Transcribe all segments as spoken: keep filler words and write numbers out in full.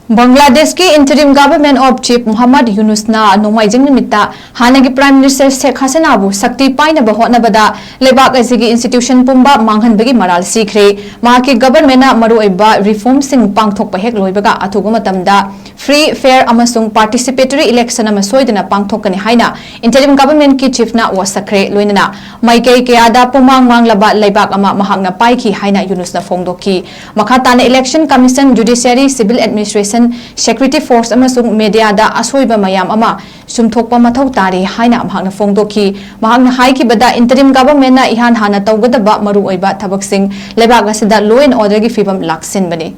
ꯕꯪꯒ꯭ꯂꯥꯗꯦꯁꯀꯤ Interim Government of Chief Muhammad Yunusꯅ ꯅꯣꯡꯃꯥꯏꯖꯤꯡ ꯅꯨꯃꯤꯠꯇ ꯍꯥꯟꯅꯒꯤ Prime Minister ꯁꯦꯈ ꯍꯁꯤꯅꯥꯕꯨ ꯁꯛꯇꯤ ꯄꯥꯏꯅꯕ ꯍꯣꯠꯅꯕꯗ ꯂꯩꯕꯥꯛ ꯑꯁꯤꯒꯤ institution ꯄꯨꯝꯕ ꯃꯥꯡꯍꯟꯕꯒꯤ ꯃꯔꯥꯜ ꯁꯤꯈ꯭ꯔꯦ꯫ ꯃꯍꯥꯛꯀꯤ governmentꯅ ꯃꯔꯨꯑꯣꯏꯕ reformꯁꯤꯡ ꯄꯥꯡꯊꯣꯛꯄ ꯍꯦꯛ ꯂꯣꯏꯕꯒ ꯑꯊꯨꯕ ꯃꯇꯝꯗ free, fair ꯑꯃꯁꯨꯡ participatory election ꯑꯃ ꯁꯣꯏꯗꯅ ꯄꯥꯡꯊꯣꯛꯀꯅꯤ ꯍꯥꯏꯅ Interim Governmentꯀꯤ Chiefꯅ ꯋꯥꯁꯛꯈ꯭ꯔꯦ꯫ ꯂꯣꯏꯅꯅ ꯃꯥꯏꯀꯩ ꯀꯌꯥꯗ ꯄꯨꯃꯥꯡ ꯃꯥꯡꯂꯕ ꯂꯩꯕꯥꯛ ꯑꯃ ꯃꯍꯥꯛꯅ ꯄꯥꯏꯈꯤ ꯍꯥꯏꯅ ꯌꯨꯅꯨꯁꯅ ꯐꯣꯡꯗꯣꯛꯈꯤ꯫ ꯃꯈꯥ ꯇꯥꯅ Election Commission, Judiciary, Civil Administration, Security Force ꯑꯃꯁꯨꯡ mediaꯗ ꯑꯁꯣꯏꯕ ꯃꯌꯥꯝ ꯑꯃ ꯆꯨꯝꯊꯣꯛꯄ ꯃꯊꯧ ꯇꯥꯔꯤ ꯍꯥꯏꯅ ꯃꯍꯥꯛꯅ ꯐꯣꯡꯗꯣꯛꯈꯤ꯫ ꯃꯍꯥꯛꯅ ꯍꯥꯏꯈꯤꯕꯗ, Interim Governmentꯅ ꯏꯍꯥꯟ ꯍꯥꯟꯅ ꯇꯧꯒꯗꯕ ꯃꯔꯨꯑꯣꯏꯕ ꯊꯕꯛꯁꯤꯡ ꯂꯩꯕꯥꯛ ꯑꯁꯤꯗ law and orderꯒꯤ ꯐꯤꯕꯝ ꯂꯥꯛꯁꯤꯟꯕꯅꯤ꯫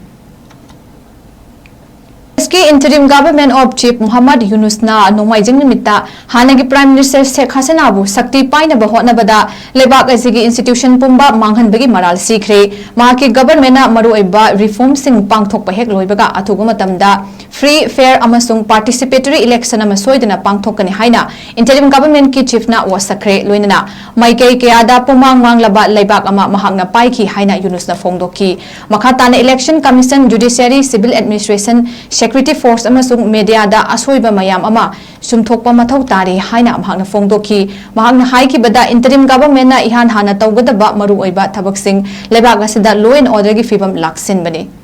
ꯕꯪꯒ꯭ꯂꯥꯗꯦꯁꯀꯤ Interim Government of Chief Muhammad Yunusꯅ ꯅꯣꯡꯃꯥꯏꯖꯤꯡ ꯅꯨꯃꯤꯠꯇ ꯍꯥꯟꯅꯒꯤ Prime Minister ꯁꯦꯈ ꯍꯁꯤꯅꯥꯕꯨ ꯁꯛꯇꯤ ꯄꯥꯏꯅꯕ ꯍꯣꯠꯅꯕꯗ ꯂꯩꯕꯥꯛ ꯑꯁꯤꯒꯤ institution ꯄꯨꯝꯕ ꯃꯥꯡꯍꯟꯕꯒꯤ ꯃꯔꯥꯜ ꯁꯤꯈ꯭ꯔꯦ꯫ ꯃꯍꯥꯛꯀꯤ governmentꯅ ꯃꯔꯨꯑꯣꯏꯕ reformꯁꯤꯡ ꯄꯥꯡꯊꯣꯛꯄ ꯍꯦꯛ ꯂꯣꯏꯕꯒ ꯑꯊꯨꯕ ꯃꯇꯝꯗ free, fair ꯑꯃꯁꯨꯡ participatory election ꯑꯃ ꯁꯣꯏꯗꯅ ꯄꯥꯡꯊꯣꯛꯀꯅꯤ ꯍꯥꯏꯅ Interim Governmentꯀꯤ Chiefꯅ ꯋꯥꯁꯛꯈ꯭ꯔꯦ꯫ ꯂꯣꯏꯅꯅ ꯃꯥꯏꯀꯩ ꯀꯌꯥꯗ ꯄꯨꯃꯥꯡ ꯃꯥꯡꯂꯕ ꯂꯩꯕꯥꯛ ꯑꯃ ꯃꯍꯥꯛꯅ ꯄꯥꯏꯈꯤ ꯍꯥꯏꯅ ꯌꯨꯅꯨꯁꯅ ꯐꯣꯡꯗꯣꯛꯈꯤ꯫ ꯃꯈꯥ ꯇꯥꯅ Election Commission, Judiciary, Civil Administration, Security Force ꯑꯃꯁꯨꯡ mediaꯗ ꯑꯁꯣꯏꯕ ꯃꯌꯥꯝ ꯑꯃ ꯆꯨꯝꯊꯣꯛꯄ ꯃꯊꯧ ꯇꯥꯔꯤ ꯍꯥꯏꯅ ꯃꯍꯥꯛꯅ ꯐꯣꯡꯗꯣꯛꯈꯤ꯫ ꯃꯍꯥꯛꯅ ꯍꯥꯏꯈꯤꯕꯗ, Interim Governmentꯅ ꯏꯍꯥꯟ ꯍꯥꯟꯅ ꯇꯧꯒꯗꯕ ꯃꯔꯨꯑꯣꯏꯕ ꯊꯕꯛꯁꯤꯡ ꯂꯩꯕꯥꯛ ꯑꯁꯤꯗ law and orderꯒꯤ ꯐꯤꯕꯝ ꯂꯥꯛꯁꯤꯟꯕꯅꯤ꯫